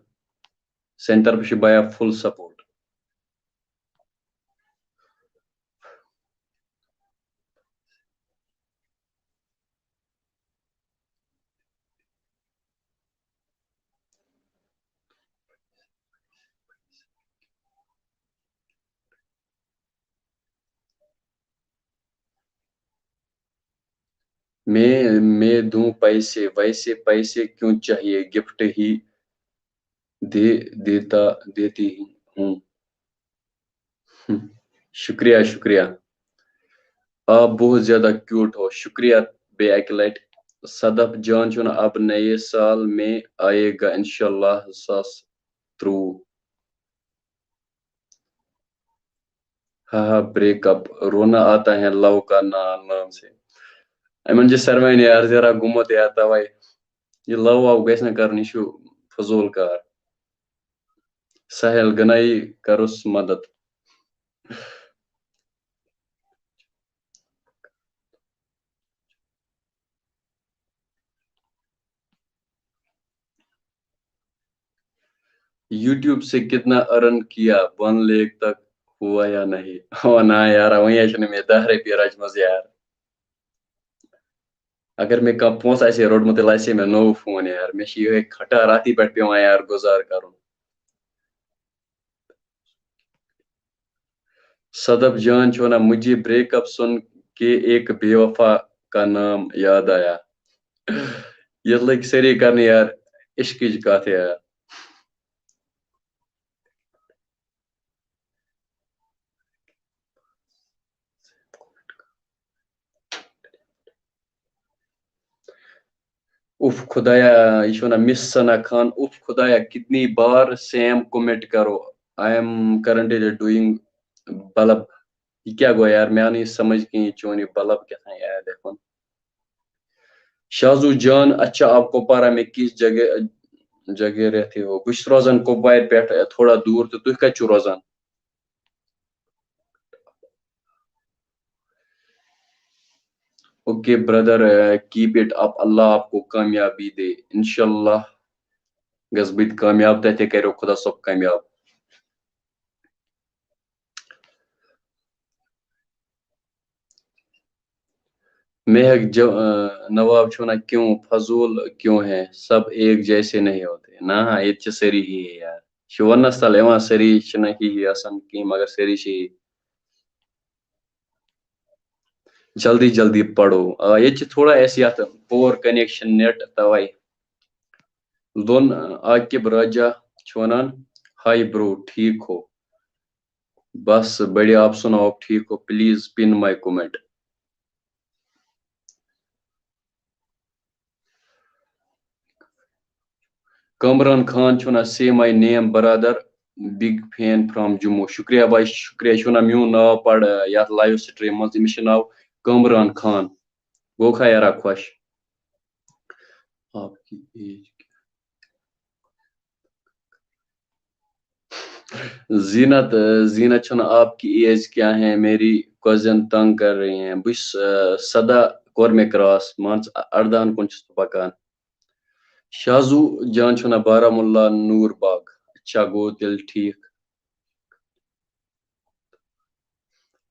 سانہِ طرفہٕ چھُ بھیا full support۔ میں میں دوں پیسے ویسے، پیسے کیوں چاہیے، گفٹ ہی دے دیتا دیتی ہوں۔ شکریہ، شکریہ۔ آپ بہت زیادہ کیوٹ ہو۔ شکریہ بیٚیہِ اکہِ لٹہِ۔ صدف جان چھُنہٕ، اب نئے سال میں آئے گا انشاءاللہ زٕ ساس ترٛۆوُہ۔ ہا ہا، بریک اپ، رونا آتا ہے لو کا نا-، نام سے۔ یِمن چھِ سارنٕے یار ذرا گوٚمُت یار توے۔ یہِ لو وو گژھِ نہٕ کرُن، یہِ چھُ فضوٗل کار۔ ساحل گنایی کرُس مدد۔ YouTube سے کتنا ارن کیا، ون لیک تک ہوا یا نہیں؟ او نا یار، وۄنۍ چھُنہٕ مےٚ دَہ رۄپیہِ رچمٕژ یار۔ اگر مےٚ کانٛہہ پونٛسہٕ آسہِ ہے روٚٹمُت، تیٚلہِ آسہِ ہے مےٚ نوٚو فون یار۔ مےٚ چھِ یِہوٚے کھٹاراتھٕے پٮ۪ٹھ پٮ۪وان یار گُزار کرُن۔ صدف جان چھُ وَنان، مجھے بریک اپ سن کے ایک بے وفا کا نام یاد آیا۔ ییٚتہِ لٔگۍ سٲری کرنہِ یار عشقٕچ کتھ یار۔ اُف خدایا، یہِ چھُ وَنان مِس ثنا خان، اُف خدایا، کتنی بار سیم کومنٹ کرو، I am currently doing bulb. یہِ کیٛاہ گوٚو یار؟ مےٚ آو نہٕ یہِ سمجھ کِہیٖنۍ، یہِ چون یہِ بلب کیٛاہ تام یاد ہٮ۪کُن۔ شازو جان، اچھا آپ کپوارہ میں کس جگہ، جگہ رہتے ہو؟ بہٕ چھُس روزان کپوارِ پٮ۪ٹھ تھوڑا دوٗر، تہٕ تُہۍ کتہِ چھِو روزان؟ Okay brother, keep it up، اللہ آپ کو کامیابی دے۔ انشاءاللہ گژھٕ بہٕ تہِ کامیاب، تۄہہِ تہِ کریو خدا صٲب کامیاب۔ مہک جو-، آ، نواب چھُ وَنان، کیوں فضول کیوں ہے، سب ایک جیسے نہیں ہوتے۔ نہ، ییٚتہِ چھِ سٲری ہی یار۔ چھِ وَننَس تَل یِوان، سٲری چھِنہٕ ہی ہی آسان کِہیٖنۍ، مگر سٲری چھِ ہی۔ جلدی جلدی پَرو۔ آ، ییٚتہِ چھِ تھوڑا اَسہِ یَتھ poor connection net تَوَے۔ لون عاقب راجا چھُ وَنان، ہاے برو، ٹھیٖک ہو؟ بس بڑھیا، آپ سناؤ، آپ ٹھیٖک ہو؟ Please pin my comment۔ Kamran Khan چھُ وَنان، say my name brother, big fan from Jammu. شُکریہ بھائی، شُکریہ۔ یہِ چھُ وَنان میون ناو پَر، یَتھ live stream منٛز۔ أمِس چھُ ناو کامران خان۔ گوٚو کھا یارا خۄش؟ آپ کی ایج کیا؟ زینت، زینت چھُنہٕ، آپ کی ایج کیا ہے؟ میری کزن تنگ کر رہی ہیں۔ بہٕ چھُس، آ، سَداہ کوٚر مےٚ cross، مان ژٕ، اَردَہَن کُن چھُس بہٕ پَکان۔ شازو جان چھُنہٕ، بارہمولہ نور باغ۔ اچھا، گوٚو تیٚلہِ ٹھیٖک۔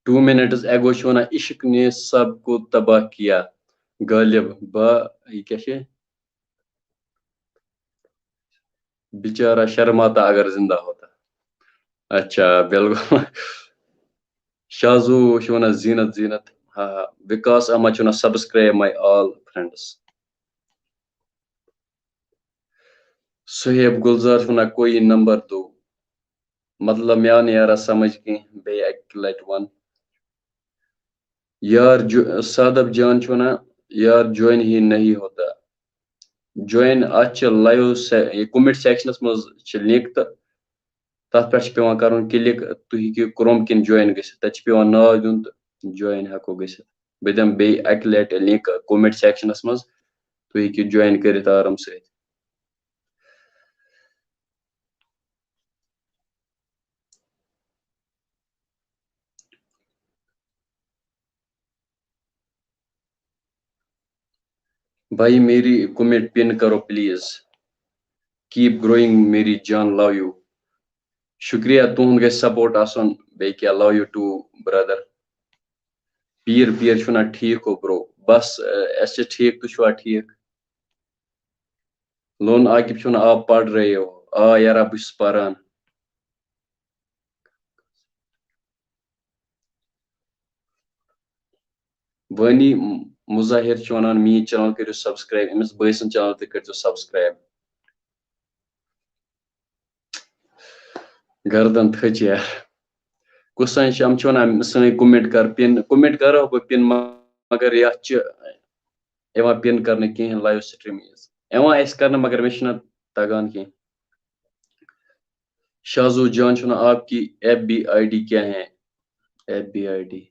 Two minutes ago چھُ وَنان، عشق نے سب کو تباہ کیا۔ غالب، با، یہِ کیٛاہ چھِ؟ بیچارہ شرماتا اگر زندہ ہوتا۔ اچھا، بالکل۔ شازو چھُ وَنان، زینت، زینت۔ ہا، ہا۔ وکاس احمد چھُ وَنان، subscribe my all friends۔ Suhaib گلزار چھُ وَنان، کوئی نمبر دو۔ مطلب، مےٚ آو نہٕ یارا سمجھ کینٛہہ، بیٚیہِ اَکہِ لَٹہِ وَن۔ یار جو-، صادب جان چھُ وَنان، یار join ہی نہیں ہوتا۔ Join، اَتھ چھِ live سے-، یہِ comment sectionَس منٛز چھِ link تہٕ تَتھ پٮ۪ٹھ چھِ پٮ۪وان کَرُن click، تُہۍ ہیٚکِو Chrome کِنۍ join گٔژھِتھ، تَتہِ چھِ پٮ۪وان ناو دیُن تہٕ join ہٮ۪کو گٔژھِتھ۔ بہٕ دِمہٕ بیٚیہِ اَکہِ لَٹہِ link comment sectionَس منٛز، تُہۍ ہیٚکِو join کٔرِتھ آرام سۭتۍ۔ بھائی میری comment pin کرو please۔ Keep growing میری جان، love you۔ شُکریہ، تُہُنٛد گژھِ support آسُن، بیٚیہِ کیٛاہ، love you too brother۔ پیٖر، پیٖر چھُو نا ٹھیٖک ہو bro؟ بس، اَسہِ چھِ ٹھیٖک، تُہۍ چھُوا ٹھیٖک؟ لون عاقب چھُو نا، آپ پڑھ رہے ہو؟ آ یارا، بہٕ چھُس پران۔ وانی، مظاہر چھُ وَنان، میٛٲنۍ channel کٔرِو subscribe، أمِس بٲے سٕنٛز channel تہِ کٔرۍزیو subscribe۔ گردن تھٔچ یار۔ کُس تام چھِ، یِم چھِ وَنان، سٲنۍ comment کر pin، comment کرو بہٕ pin، مگر یَتھ چھِ یِوان pin کرنہٕ کِہیٖنۍ live stream۔ یِوان اَسہِ کرنہٕ، مگر مےٚ چھُنہٕ تَگان کینٛہہ۔ شازو جان چھُ وَنان، آپ کی ایف بی آئی ڈی کیا ہے؟ F B I D.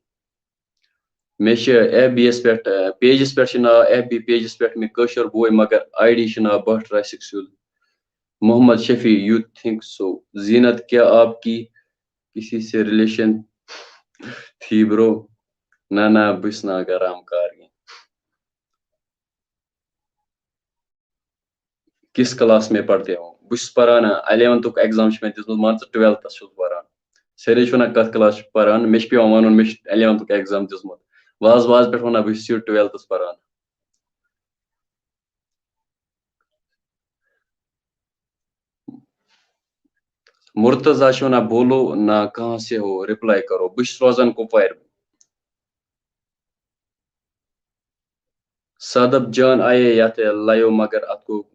مےٚ چھِ ایف بی یَس پٮ۪ٹھ، اَ، pageس پٮ۪ٹھ چھِ ناو ایف بی pageس پٮ۪ٹھ مےٚ کٲشُر بوے، مگر آئی ڈی چھِ ناو بٹ راسِک سیوٚد۔ Mohammad Shafi, you think so؟ زینت، کیا آپ کی کسی سے relation تھی bro؟ نہ، نہ، بہٕ چھُس نہٕ آگرام کار کینٛہہ۔ کس class میں پڑھتے ہو؟ بہٕ چھُس پران، eleventhُک exam چھُ مےٚ دیُتمُت، مان ژٕ، twelfthس چھُس بہٕ پران۔ سٲری چھِ وَنان، کَتھ class چھُ پران؟ مےٚ چھُ پٮ۪وان وَنُن، مےٚ چھُ eleventhُک exam دیُتمُت۔ وازٕ وازٕ پٮ۪ٹھ وَنان، بہٕ چھُس یہِ twelfthس پران۔ مرتضی چھُ وَنان، بولو نا، کہاں سے ہو، reply کرو۔ بہٕ چھُس روزان کُپوارِ۔ سادب جان آیے یَتھ live، مگر اَتھ گوٚو،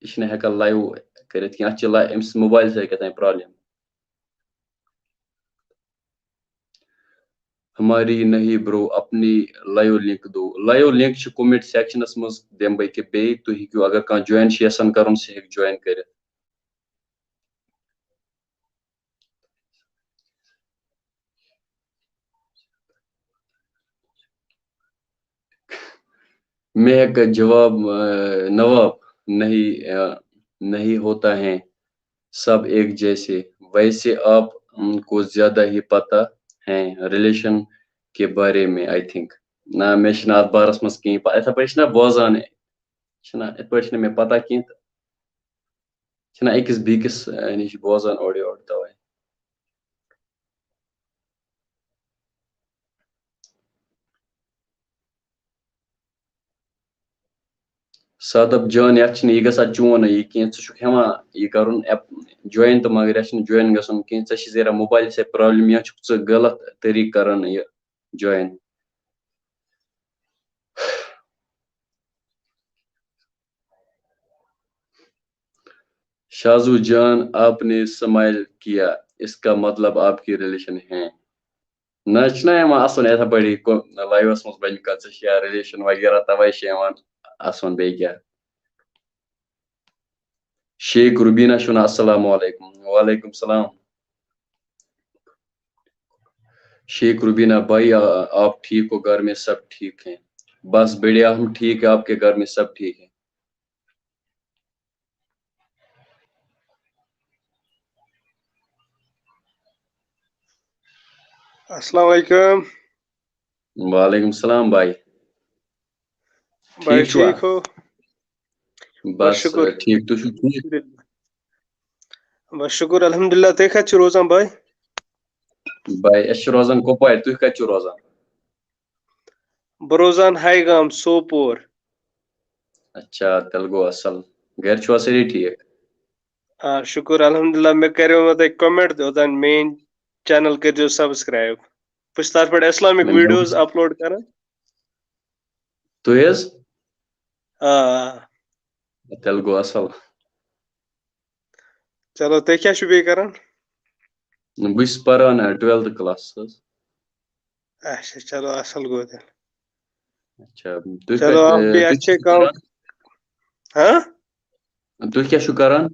یہِ چھُنہٕ ہٮ۪کان live کٔرِتھ کینٛہہ۔ اَتھ چھِ لا-، أمِس موبایلَس سۭتۍ کیٛاہ تام problem۔ ہماری نہیں bro، اپنی live link دو۔ Live link چھُ comment sectionس منٛز دِمہٕ بہٕ ییٚکیٛاہ بیٚیہِ۔ تُہۍ ہیٚکِو، اگر کانٛہہ join چھُ یَژھان کَرُن، سُہ ہیٚکہِ join کٔرِتھ۔ میں کا جواب، اہ، نواب نہیں، اہ، نہیں ہوتا ہے، سب ایک جیسے۔ ویسے آپ، ام، کو زیادہ ہی پتہ ہے relation کے بارے میں، I think۔ نہ، مےٚ چھِنہٕ اَتھ بارَس منٛز کِہیٖنۍ پَتہ۔ یِتھَے پٲٹھۍ چھِنہ بوزان، چھِنہ، یِتھ پٲٹھۍ چھِنہٕ مےٚ پَتہ کِہیٖنۍ تہٕ چھِنہ أکِس بیٚکِس، اہ، نِش بوزان اورٕ یورٕ تَوَے۔ سادب جان، یَتھ چھِنہٕ یہِ گژھان چون یہِ کینٛہہ، ژٕ چھُکھ ہٮ۪وان یہِ کَرُن app join تہٕ مگر یَتھ چھِنہٕ join گژھُن کینٛہہ، ژےٚ چھِ ذرا موبایلَس سۭتۍ problem یا چھُکھ ژٕ غلط طریٖقہٕ کَران یہِ join۔ شازو جان، آپ نے smile کیا، اس کا مطلب آپ کی relation ہیں۔ نہ، چھُنہ یِوان اَسُن یِتھَے پٲٹھۍ کو-، liveس منٛز بَنہِ کانٛہہ ژےٚ چھِ یا relation وغیرہ، تَوَے چھِ یِوان اَسُن بیٚیہِ کیٛاہ۔ شیخ روبینا چھُ وَنان، السلام علیکم۔ وعلیکم السلام۔ شیخ روبینا بھائی، آ-، آپ ٹھیک ہو؟ گھر میں سب ٹھیک ہیں؟ بس بڑھیا، ہم ٹھیک ہیں، آپ کے گھر میں سب ٹھیک ہیں؟ السلام علیکم۔ وعلیکم السلام بھائی۔ بھائی ٹھیک چھُوا؟ ٹھیک ہو؟ بس شُکُر۔ ٹھیک، تُہۍ چھِو ٹھیک؟ بس شُکُر الحمدللہ، تُہۍ کتہِ چھِو روزان بھائی؟ بھائی، أسۍ چھِ روزان کۄپوارِ، تُہۍ کتہِ چھِو روزان؟ بہٕ روزان ہاے گام، سوپور۔ اچھا، تیٚلہِ گوٚو اصل۔ گرِ چھِوا سٲری ٹھیک؟ آ، شُکُر الحمدللہ، مےٚ کریومو تۄہہِ comment تہِ اوٚتام، میٲنۍ channel کٔرۍزیو subscribe۔ بہٕ چھُس تَتھ پٮ۪ٹھ Islamic مےٚ videos upload کران۔ تُہۍ حظ؟ آ، آ۔ تیٚلہِ گوٚو اصل۔ چلو، تُہۍ کیٛاہ چھِو بیٚیہِ کران؟ بہٕ چھُس پران، آ، twelfth class حظ۔ اچھا، چلو، اصل گوٚو تیٚلہِ۔ اچھا، تُہۍ چلو، کتہِ، اکھ بیٚیہِ تُہۍ اَسہِ چھِ کیٛاہ چھِو کٲم۔ کران؟ ہاں؟ تُہۍ کیٛاہ چھِو کران؟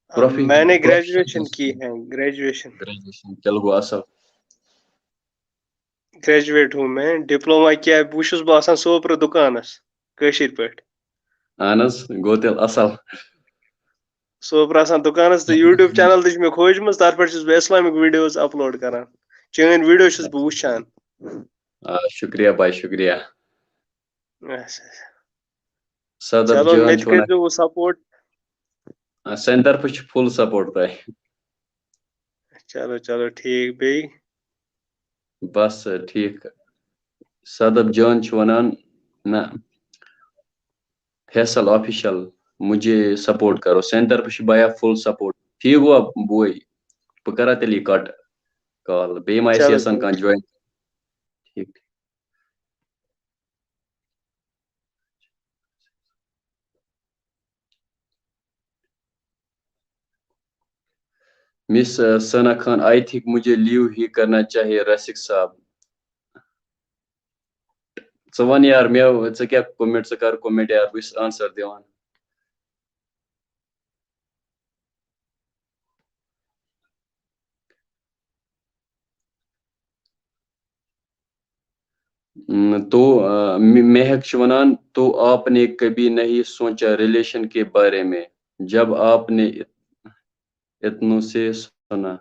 آ، profession، میں نے profession graduation کیٛاہ چھُ؟ کی ہے، graduation۔ Graduation، تیٚلہِ گوٚو اصل۔ Graduate ہوں میں، diploma کیٛاہ، وۄنۍ چھُس بہٕ آسان سوپرٕ دُکانَس، کٲشِر پٲٹھۍ۔ اہن حظ، گوٚو تیٚلہِ اصل۔ سوپرٕ آسان دُکانَس تہٕ YouTube channel تہِ چھِ مےٚ کھوجمٕژ، تَتھ پٮ۪ٹھ چھُس بہٕ Islamic videos upload کران۔ چٲنۍ video چھُس بہٕ وٕچھان۔ آ، شُکریہ بھائی، شُکریہ۔ اچھا، اچھا۔ صدف چلو، جان مےٚ تہِ چھُ وَنان۔ کٔرۍزیو support۔ آ، سانہِ طرفہٕ چھُ full support تۄہہِ۔ چلو، چلو، ٹھیٖک۔ بیٚیہِ؟ بس، ٹھیٖک۔ صدف جان چھُ وَنان، نہ، فیصل official، مجھے support کرو۔ سانہِ طرفہٕ چھُ بھیا full support۔ ٹھیٖک گوٚو بوے، بہٕ کرا تیٚلہِ یہِ cut call۔ بیٚیہِ ما آسہِ چلو، یَژھان چلو۔ کانٛہہ join؟ ٹھیٖک۔ مس ثنا خان، آئی تھنک مجھے لیو ہی کرنا چاہیے راسک صاحب۔ ژٕ وَن یار، مےٚ، ژٕ کیٛاہ کومنٹ، ژٕ کر کومنٹ یار، بہٕ چھُس آنسر دِوان۔ تو مہک چھِ وَنان، تو آپ نے کبھی نہیں سوچا ریلیشن کے بارے میں، جب آپ نے اتنوں سے سنا۔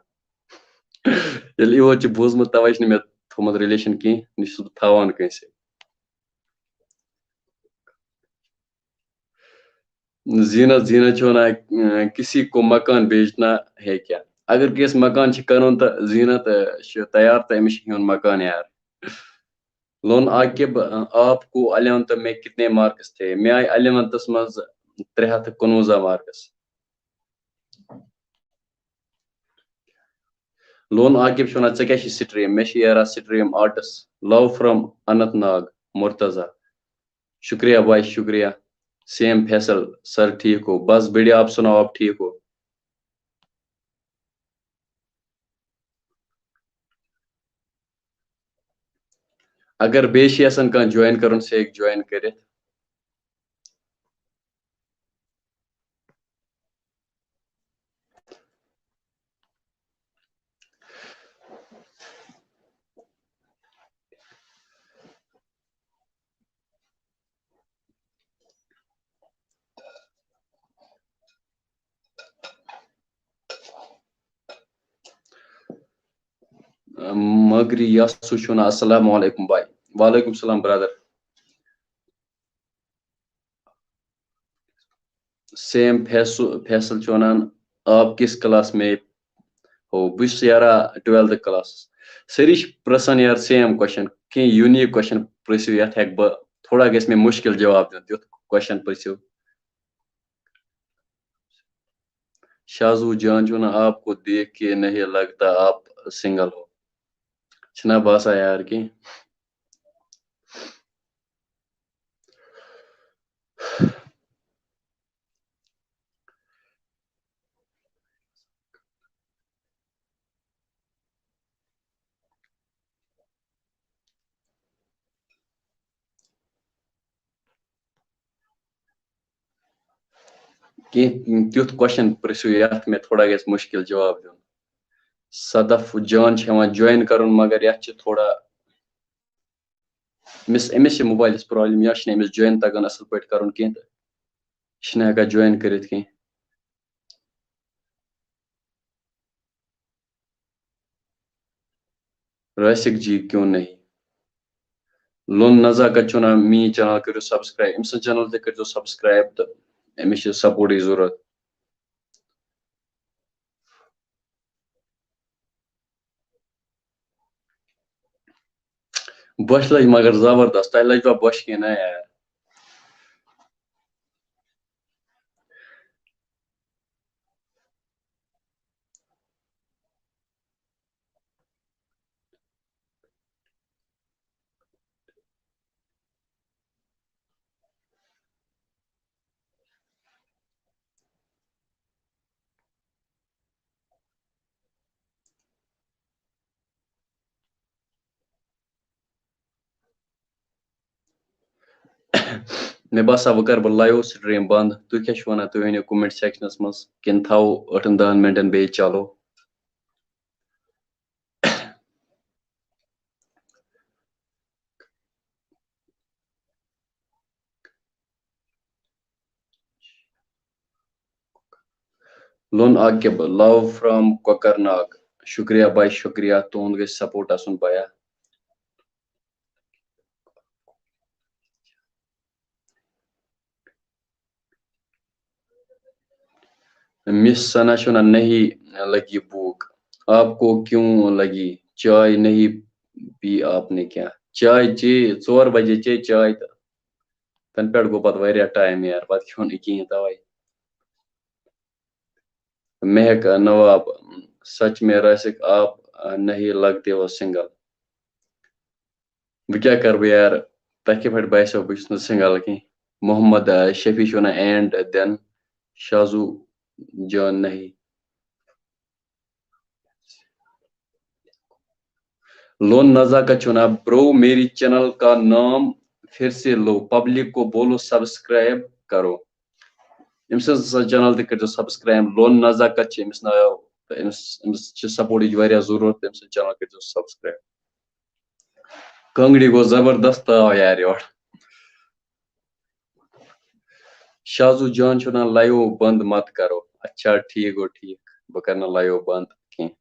ییٚلہِ یوت چھُ بوٗزمُت، توے چھُنہٕ مےٚ تھوٚمُت ریلیشن کینٛہہ، نہ چھُس بہٕ تھاوان کٲنٛسہِ۔ زینت، زینت چھِ وَنان، کسی کو مکان بیچنا ہے کیا؟ اگر کٲنٛسہِ مکان چھُ کَرُن تہٕ زینت چھِ تیار تہٕ أمِس چھُ ہیوٚن مکان یار۔ لون عاقب، آپ کو الیونتھ میں کتنے مارکس تھے؟ مےٚ آیہِ الیونتھس منٛز ترٛےٚ ہَتھ تہٕ کُنوُہ مارکس۔ لون عاقب چھُ وَنان، ژےٚ کیٛاہ چھِ سٹریٖم؟ مےٚ چھِ یارا stream arts. Love from Anant Nag, Murtaza. شُکریہ بھائی، شُکریہ۔ سیم فیصل سر، ٹھیک ہو؟ بس بڑھیا، آپ سناؤ، آپ ٹھیک ہو؟ اگر بیٚیہِ چھِ یژھان کانٛہہ جوین کرُن، سُہ ہیٚکہِ جوین کٔرِتھ۔ مگری یاسو چھُ وَنان، السلام علیکم بھائی۔ وعلیکم السلام برادر۔ سیم فیصل، فیصل چھُ وَنان، آپ کس کلاس میں ہو؟ بہٕ چھُس یارا ٹویلتھ کلاسس۔ سٲری چھِ پرژھان یار سیم کوسچن، کینٛہہ یوٗنیٖک کوسچن پرژھِو، یتھ ہیٚکہٕ بہٕ، تھوڑا گژھِ مےٚ مُشکِل جواب دیُن، تیُتھ کوسچن پرژھِو۔ شازو جان چھُ وَنان، آپ کو دیکھ کے نہیں لگتا آپ سنگل ہو۔ چھُنہ باسان یار کینٛہہ۔ کینٛہہ تیُتھ کوسچن پرژھِو، یتھ مےٚ تھوڑا گژھِ مُشکِل جواب دیُن۔ صدف جان چھِ ہٮ۪وان جوین کرُن، مگر یتھ چھِ تھوڑا، أمِس، أمِس چھِ موبایلس پرابلم، یا چھِنہٕ أمِس جوین تگان اصل پٲٹھۍ کرُن کینٛہہ، تہٕ یہِ چھِنہٕ ہٮ۪کان جوین کٔرِتھ کینٛہہ۔ راسک جی کیوں نہیں؟ لون نزاکت چھُ وَنان، میٛٲنۍ چینل کٔرِو سبسکرایب، أمۍ سٕنٛز چینل تہِ کٔرۍزیو سبسکرایب، تہٕ أمِس چھِ سپورٹٕچ ضروٗرت۔ بۄچھِ لٔج مگر زبردست، تۄہہِ لٔجوا بۄچھِ کِنہٕ نہ یار؟ مےٚ باسان وۄنۍ کَرٕ بہٕ live stream بنٛد۔ تُہۍ کیٛاہ چھِو وَنان؟ تُہۍ ؤنِو comment sectionس منٛز، کِنہٕ تھاوو ٲٹھن دَہَن مِنٹَن بیٚیہِ چالو؟ لون عاقب، love from کۄکرناگ۔ شُکریہ بھائی، شُکریہ، تُہُنٛد گژھِ support آسُن بھیا۔ مس ثنا چھِ وَنان، نہیں لگی بھوک، آپ کو کیوں لگی؟ چائے نہیں پی آپ نے کیا؟ چائے چے، ژور بجے چے چائے تہٕ تَنہٕ پٮ۪ٹھ گوٚو پَتہٕ واریاہ ٹایم یار، پَتہٕ کھیوٚو نہٕ کِہیٖنۍ تَوَے۔ مہک نواب، سچ میں راسک آپ نہیں لگتے ہو سنگل۔ بہٕ کیٛاہ کَرٕ بہٕ یار، تۄہہِ کِتھ پٲٹھۍ باسیو بہٕ چھُس نہٕ سنگل کینٛہہ؟ محمد، آ، شفیع چھُ وَنان، and then شازو جان نہیں۔ لون نزاکت چھُ وَنان، برو، میری چینل کا نام پھر سے لو، پبلک کو بولو سبسکرائب کرو۔ أمۍ سٕنٛز چینل تہِ کٔرۍزیو سبسکرائب۔ لون نزاکت چھِ أمِس ناو، تہٕ أمِس، أمِس چھِ سپورٹٕچ واریاہ ضروٗرت، تہٕ أمۍ سٕنٛز چینل کٔرۍزیو سبسکرائب۔ کانٛگڑِ گوٚو زبردست تاو یار یورٕ۔ شازو جان چھُ وَنان، لایو بنٛد مت کرو۔ اچھا، ٹھیٖک گوٚو، ٹھیٖک، بہٕ کرٕ نہٕ لایو بنٛد کینٛہہ۔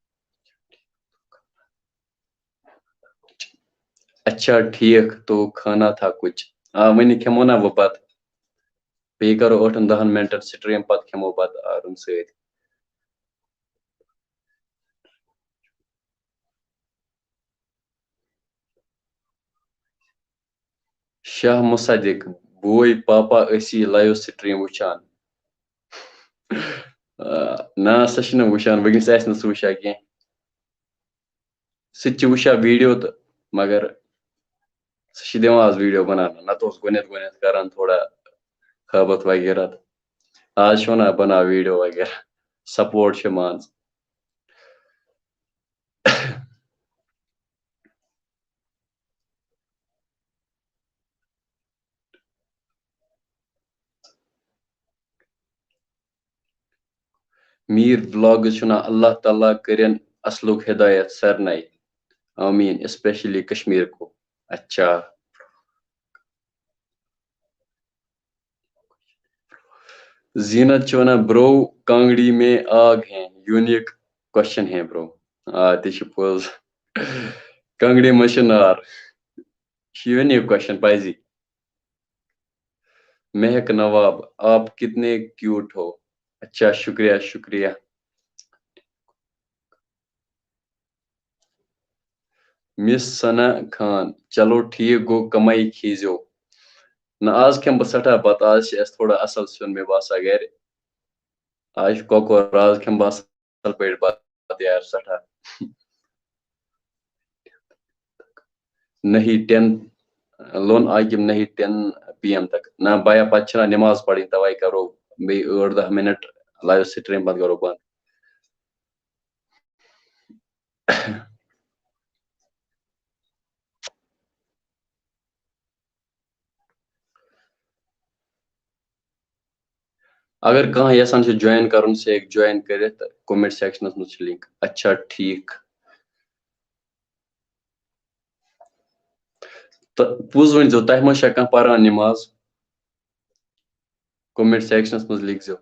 اچھا، ٹھیٖک، تو کھانا تھا کچھ۔ آ، وۄنۍ کھٮ۪مو نا بہٕ بتہٕ۔ بیٚیہِ کرو ٲٹھن دہن منٹن سٹریم، پتہٕ کھٮ۪مو بتہٕ آرام سۭتۍ۔ شاہ مصدق، بوے پاپا ٲسی لایو سٹریم وٕچھان۔ آ، نہ، سۄ چھِنہٕ وٕچھان، وٕنکیٚس آسہِ نہٕ سُہ وٕچھان کینٛہہ۔ سُہ تہِ چھِ وٕچھان ویٖڈیو تہٕ، مگر سُہ چھِ دِوان آز ویٖڈیو بناونہٕ۔ نتہٕ اوس گۄڈٕنٮ۪تھ گۄڈٕنٮ۪تھ کران تھوڑا خٲبت وغیرہ تہٕ آز چھُ ونان بناو ویٖڈیو وغیرہ، سپورٹ چھِ مان ژٕ۔ میٖر ولاگز چھُ وَنان، اللہ تعالیٰ کٔرِن اصلُک ہدایت سارنٕے۔ آمین، اسپیشلی کشمیر کو۔ اچھا۔ زینت چھِ وَنان، برو، کانگڑی میں آگ ہیں، یونیک کوشچن ہے برو۔ آ، تہِ چھِ پوٚز۔ کانگڑی منٛز چھِ نار۔ یہِ چھُ یونیک کوشچن پزی۔ مہک نواب، آپ کتنے کیوٹ ہو۔ اچھا، شکریہ، شکریہ۔ مس ثنا خان، چلو ٹھیک گوٚو، کمے کھیزیو۔ نہ، آز کھٮ۪مہٕ بہٕ سٮ۪ٹھاہ بتہٕ، آز چھِ اَسہِ تھوڑا اصل سیُن مےٚ باسان گرِ۔ آز چھُ کۄکُر، آز کھٮ۪مہٕ بہٕ اصل پٲٹھۍ بتہٕ یار سٮ۪ٹھاہ۔ نہیں ٹین، لون عاقب نہیں ٹین پی ایم تک۔ نہ بیا، پتہٕ چھِنہ نماز پرٕنۍ، توے کرو بیٚیہِ ٲٹھ دہ منٹ لایو سٹریم، پتہٕ کرو بند۔ اگر کانٛہہ یژھان چھُ جوین کرُن، سُہ ہیٚکہِ جوین کٔرِتھ، کومنٹ سیکشنس منٛز چھِ لنک۔ اچھا، ٹھیک۔ تہٕ پوٚز ؤنۍزیو، تۄہہِ ما چھا کانٛہہ پران نماز؟ کومنٹ سیکشنس منٛز لیکھزیو۔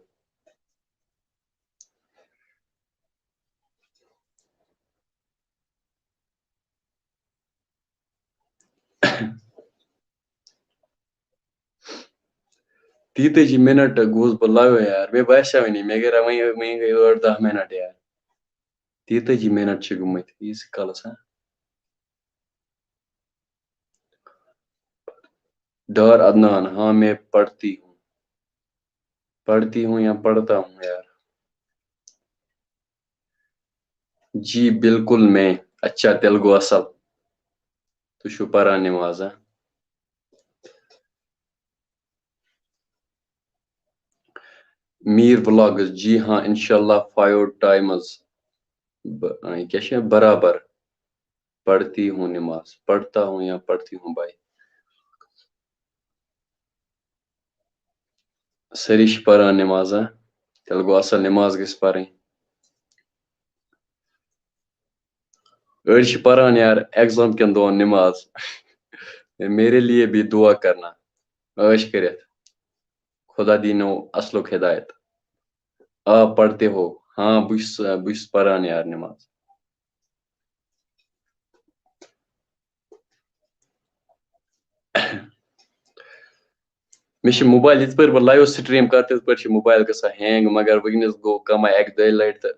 تیٖتٲجی منٹ گوس بہٕ لایو یار، مےٚ باسیو نہٕ، مےٚ گٔے وۄنۍ، وۄنۍ گٔے ٲٹھ دہ منٹ یار۔ تیٖتٲجی منٹ چھِ گٔمٕتۍ ییٖتِس کالس، ہا؟ ڈار عدنان، ہاں، میں پڑھتی ہوں۔ پڑھتی ہوں یا پڑھتا ہوں یار؟ جی بالکل میں۔ اچھا، تیٚلہِ گوٚو اصل۔ تُہۍ چھِو پران نماز، ہا؟ میٖر ولاگز، جی ہاں، انشاءاللہ فائیو ٹائمز۔ ب-، آ، یہِ کیٛاہ چھِ؟ برابر۔ پڑھتی ہوں نماز، پڑھتا ہوں یا پڑھتی ہوں بھائی۔ سٲری چھِ پران نماز، ہا؟ تیٚلہِ گوٚو اصل، نماز گژھِ پرٕنۍ۔ أڑۍ چھِ پران یار ایگزام کٮ۪ن دۄہن نماز۔ میرے لیے بھی دعا کرنا۔ عٲش کٔرِتھ۔ خدا دینو اصلُک ہدایت۔ آ، پڑھتے ہو؟ ہاں، بہٕ چھُس، بہٕ چھُس پران یار نماز۔ مےٚ چھُ موبایل، یِتھ پٲٹھۍ بہٕ لایو سٹریم کرٕ، تِتھ پٲٹھۍ چھُ موبایل گژھان ہینگ، مگر وٕنکیٚنس گوٚو کمٕے اکہِ دۄیہِ لٹہِ تہٕ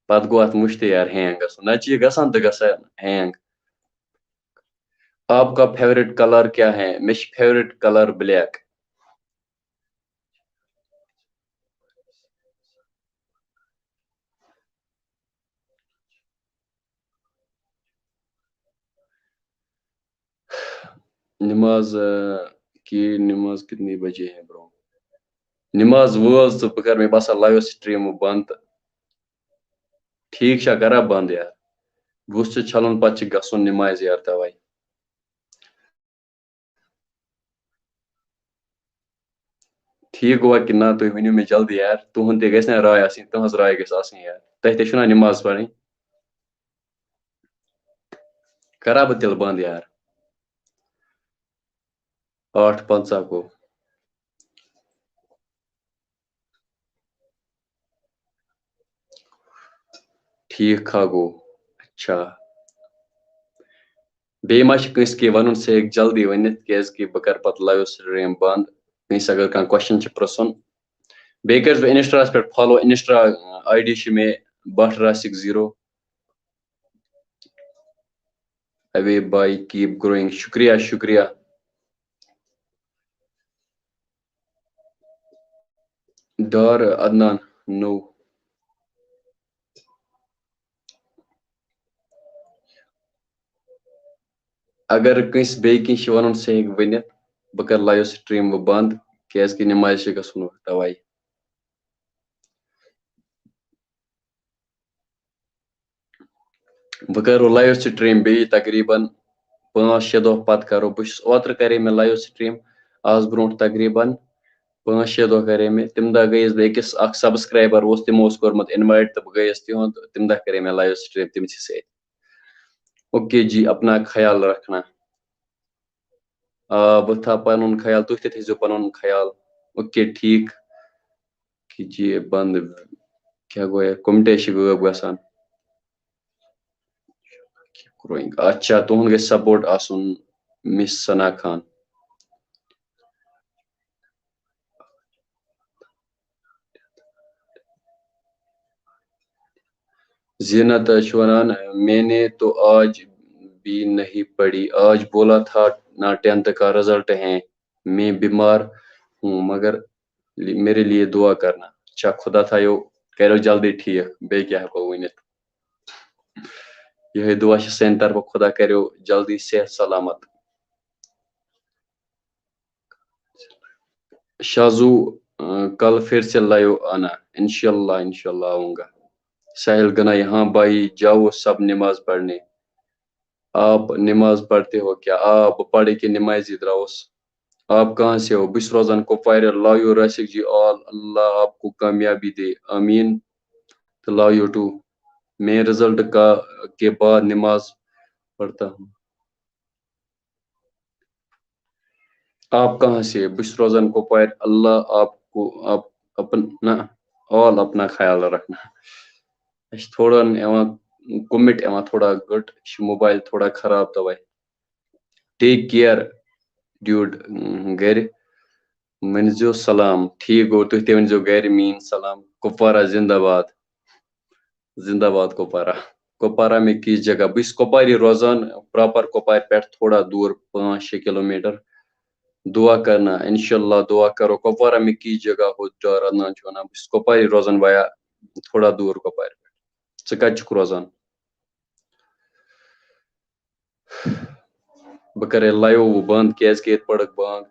پتہٕ گوٚو اتھ مُشتٕے یار ہینگ گژھُن۔ نتہٕ چھُ یہِ گژھان تہٕ گژھان ہینگ۔ آپ کا فیورٹ کلر کیا ہے؟ مےٚ چھُ فیورٹ کلر بلیک۔ نماز، آ، کی نماز کتنی بجے ہے برو؟ نماز وٲژ تہٕ بہٕ کرٕ، مےٚ باسان، لایو سٹریم بند تہٕ ٹھیک چھا، کرا بند یار؟ بُتھ چھُ چھَلُن، پَتہٕ چھُ گژھُن نمازِ یار، تَوَے۔ ٹھیٖک گوٚوا کِنہٕ نہ؟ تُہۍ ؤنِو مےٚ جلدی یار، تُہُنٛد تہِ گژھِ نا راے آسٕنۍ، تُہٕنٛز راے گژھِ آسٕنۍ یار، تۄہہِ تہِ چھُو نا نماز پَرٕنۍ؟ کَرا بہٕ تیٚلہِ بنٛد یار؟ ٲٹھ پنٛژاہ گوٚو۔ ٹھیٖک ہا گوٚو۔ اچھا۔ بیٚیہِ ما چھِ کٲنٛسہِ کینٛہہ وَنُن، سُہ ہیٚکہِ جلدی ؤنِتھ، کیٛازِکہِ بہٕ کَرٕ پَتہٕ live stream بنٛد۔ کٲنٛسہِ اگر کانٛہہ question چھُ پرٛژھُن، بیٚیہِ کٔرۍزیٚو Insta-ہَس پٮ۪ٹھ follow۔ Insta ID چھِ مےٚ Bhat Rasik zero۔ Away bye, keep growing. شُکریہ، شُکریہ۔ ڈار عدنان نوٚو۔ اگر کٲنٛسہِ بیٚیہِ کینٛہہ چھُ وَنُن، سُہ ہیٚکہِ ؤنِتھ۔ بہٕ کَرٕ live stream وۄنۍ بنٛد، کیٛازِکہِ نمازِ چھِ گژھُن وقت، تَوَے۔ بہٕ کَرو live stream بیٚیہِ تقریٖباً پانٛژھ شےٚ دۄہ پَتہٕ کَرو۔ بہٕ چھُس، اوترٕ کَرے مےٚ live stream، آز برونٛٹھ تقریٖباً پانٛژھ شےٚ دۄہ کَرے مےٚ۔ تَمہِ دۄہ گٔیَس بہٕ أکِس، اَکھ subscriber اوس، تِمو اوس کوٚرمُت invite، تہٕ بہٕ گٔیَس تِہُنٛد، تَمہِ دۄہ کَرے مےٚ live stream تٔمۍ سٕے سۭتۍ۔ اوکے جی، اپنا خیال رکھنا۔ آ، بہٕ تھاو پَنُن خیال، تُہۍ تہِ تھٲیزیو پَنُن خیال۔ اوکے، ٹھیٖک۔ کیجیے بنٛد۔ کیٛاہ گوٚو یہِ؟ کوٚمٹے چھِ غٲب گژھان۔ اچھا، تُہُنٛد گژھِ support آسُن، مِس ثنا خان۔ زینت چھِ وَنان، میں نے تو آج بھی نہیں پڑھی، آج بولا تھا نا tenth کا result ہے، میں بیمار ہوں، مگر میرے لیے دعا کرنا۔ اچھا، خدا تھایو، کٔرِو جلدی ٹھیٖک، بیٚیہِ کیٛاہ ہٮ۪کو ؤنِتھ؟ یِہوٚے دُعا چھِ سانہِ طرفہٕ، خدا کٔرِو جلدی صحت سلامت۔ شازو، آ، کل پھر سے live آنا۔ انشاءاللہ، انشاءاللہ آؤں گا۔ ساحل گنائی، ہاں بھائی، جاؤ سب نماز پڑھنے۔ آپ نماز پڑھتے ہو کیا؟ آ، بہٕ پرٕ ییٚکیٛاہ نمازِ درٛاوُس۔ آپ کہاں سے ہو؟ بہٕ چھُس روزان کۄپوارِ۔ Love you Rasik G all، اللہ آپ کو کامیابی دے، آمین۔ تو love you too۔ میں result کا، کے بعد نماز پڑھتا ہوں۔ آپ کہاں سے؟ بہٕ چھُس روزان کۄپوارِ۔ اللہ آپ کو، آپ اپنا، all اپنا خیال رکھنا۔ اَسہِ چھِ تھوڑا یِوان کوٚمِٹ یِوان تھوڑا گٔٹ، یہِ چھُ موبایِل تھوڑا خراب تَوَے۔ Take care dude، اۭں، گرِ ؤنۍزیو سلام۔ ٹھیٖک گوٚو، تُہۍ تہِ ؤنۍزیو گرِ میٛٲنۍ سلام۔ کُپوارہ زِنٛدہ باد۔ زِنٛدہ باد کُپوارہ۔ کُپوارہ میں کِس جگہ؟ بہٕ چھُس کُپواری روزان، proper کُپوارِ پٮ۪ٹھ تھوڑا دوٗر، پانٛژھ شےٚ کِلوٗ میٖٹر۔ دُعا کرنا، انشاءاللہ دُعا کرو۔ کُپوارہ میں کِس جگہ ہو؟ ڈار عدنان چھُ وَنان، بہٕ چھُس کُپواری روزان، وایا تھوڑا دوٗر کُپوارِ پٮ۪ٹھ۔ ژٕ کَتہِ چھُکھ روزان؟ بہٕ کَرے live وۄنۍ بنٛد، کیٛازِ کہِ ییٚتہِ پٔرٕکھ بانٛگ۔